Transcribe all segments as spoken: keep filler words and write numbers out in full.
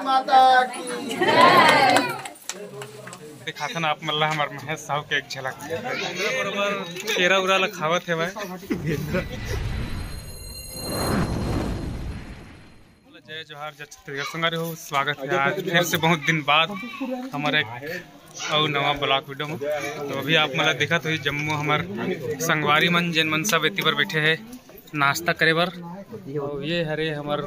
माता की। दिखाथन आप मन ला हमर महेश साहू के एक झलक। बरोबर केरा उरा ला खावत हेवय। जय जोहार, जय छत्तीसगढ़ संगवारी हो, स्वागत है आज फिर से बहुत दिन बाद हमर एक अउ नवा ब्लॉग वीडियो में। तो अभी आप मन ला दिखत होही जम्मो हमर संगवारी मन, जेन मन सब एती बर बैठे हैं नाश्ता करे बर। तो ये हरे हमर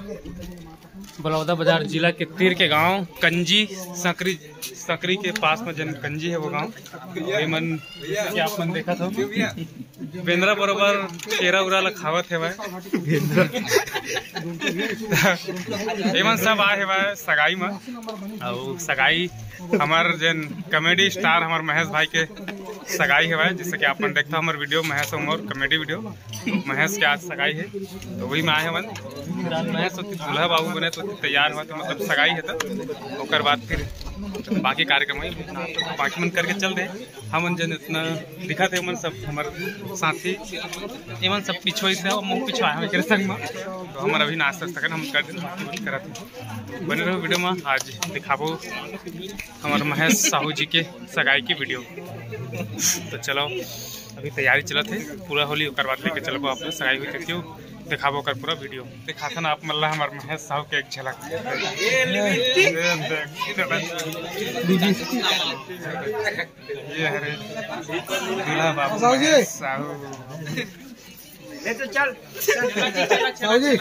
बलौदा बाजार जिला के तीर के गांव कंजी, सकरी, सकरी के पास में जेन कंजी है वो गांव। ये मन, जैसे कि आप मन देखत हो, बेंदरा बरोबर केरा उरा ला खावत हेवय। एमन सब आए हेवय सगाई म, अउ सगाई हमर जेन कॉमेडी स्टार हमर महेश भाई के सगाई हेवय, जैसे कि आप मन देखता हमर वीडियो, महेश अउ मोर कॉमेडी वीडियो। महेश के आज सगाई है, तो वही में आए हेवय। फिलहाल महेश ओती दूल्हा बाबू बने तो तैयार हुआ, तो मतलब सगाई है, तो ओकर बाद फिर बाकी कार्यक्रम होही, बाकी मन करके चल दे। हमन जेन इतना दिखत हे, ओमन सब हमर साथी, एमन सब पिछुआ से, हम पिछुआ हम एकरे संग म। तो हमर अभी नाश्ता वास्ता करन हम कर दिन, बाकी मन करत हे। बने रहो वीडियो में, आज दिखाबो हमर महेश साहू जी के सगाई के वीडियो। तो चलो, अभी तैयारी चलत हे, पूरा होली, ओकर बाद लेके चलबो आप लोग सगाई हुई, क्यों दिखाबो ओकर पूरा वीडियो। दिखाथन आप मन ला हमर महेश साहू के एक झलक। ये हरे दूल्हा बाबू साहू जी। महेश साहू। ले तो चल। साहू जी।